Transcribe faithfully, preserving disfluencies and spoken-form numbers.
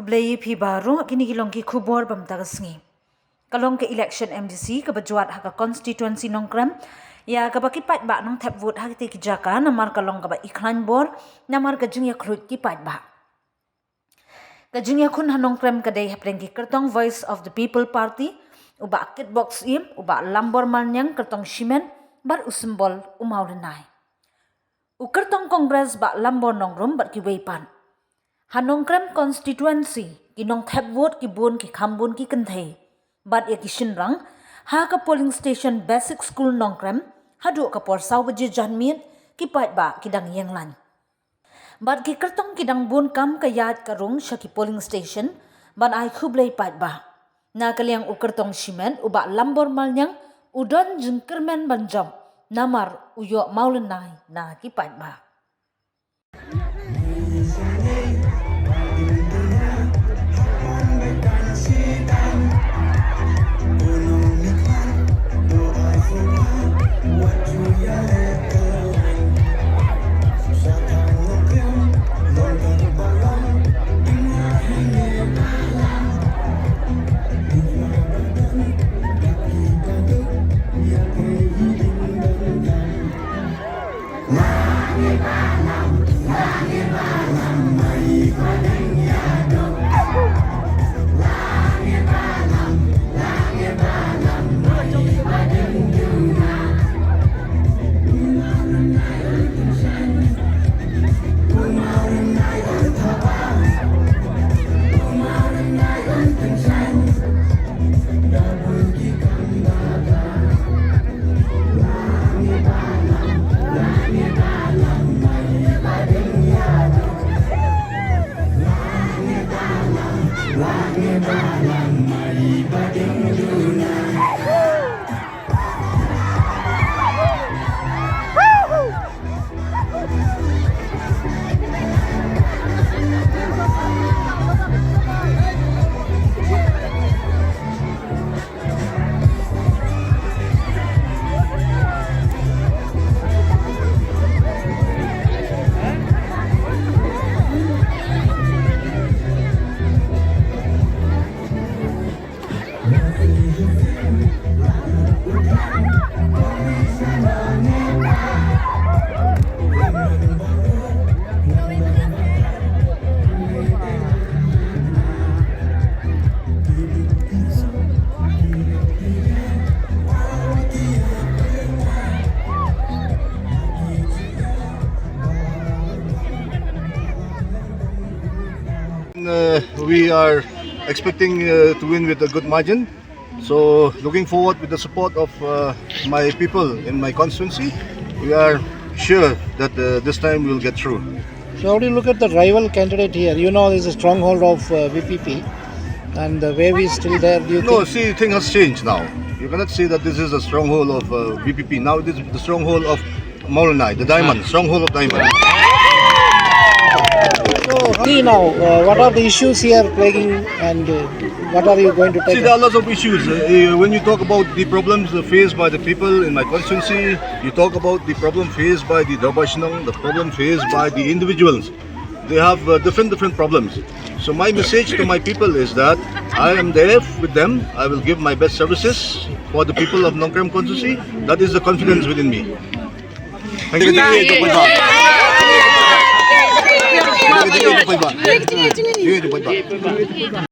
Khublei ïa phi baroh, kine ki long ki khubor ba mynta ka sngi. Ka long ka election M D C kaba jwat ha ka constituency Nongkrem, ïa kaba ki paidbah nang thep vote ha kite ki jaka namar ka long kaba i khlaiñ bor namar ka jingïakhluit ki paidbah. Ka jingïakhun ha Nongkrem ka dei hapdeng ki kyrtong Voice of the People Party, u Bah Kitbox Im, u Bah Lambor Malniang kyrtong Shimet, bad u symbol u Mawlynnai. U kyrtong Congress Bah Lambor Nongrum bad kiwei pat. Ha Nongkrem constituency, ki nongthep vote ki bun ki kham bun ki kynthei. Bad ïa ki shynrang, ha ka polling station Basic School Nongkrem, haduh ka por saw baje janmiet, ki paidbah ki dang ïeng laiñ. Bad ki kyrtong ki dang bun kam ka ïaid ka rung sha ki polling station, ban ai khublei paidbah. Na ka liang u kyrtong Shimet u Bah Lambor Malniang, u don jingkyrmen ban jop, namar u ïoh Mawlynnai na ki paidbah. Uh, we are expecting uh, to win with a good margin. So, looking forward with the support of uh, my people in my constituency, we are sure that uh, this time we'll get through. So, how do you look at the rival candidate here? You know, he's a stronghold of uh, V P P, and the wave is still there. Do you No, think? See, thing has changed now. You cannot say that this is a stronghold of uh, V P P. Now it is the stronghold of Mawlynnai, the diamond, stronghold of diamond. So, see now, uh, what are the issues here plaguing, and uh, what are you going to take See, there are up? Lots of issues. Uh, uh, when you talk about the problems uh, faced by the people in my constituency, you talk about the problem faced by the Dorbar Shnong, the problem faced by the individuals. They have uh, different, different problems. So my message to my people is that I am there with them. I will give my best services for the people of Nongkrem constituency. That is the confidence within me. Thank you.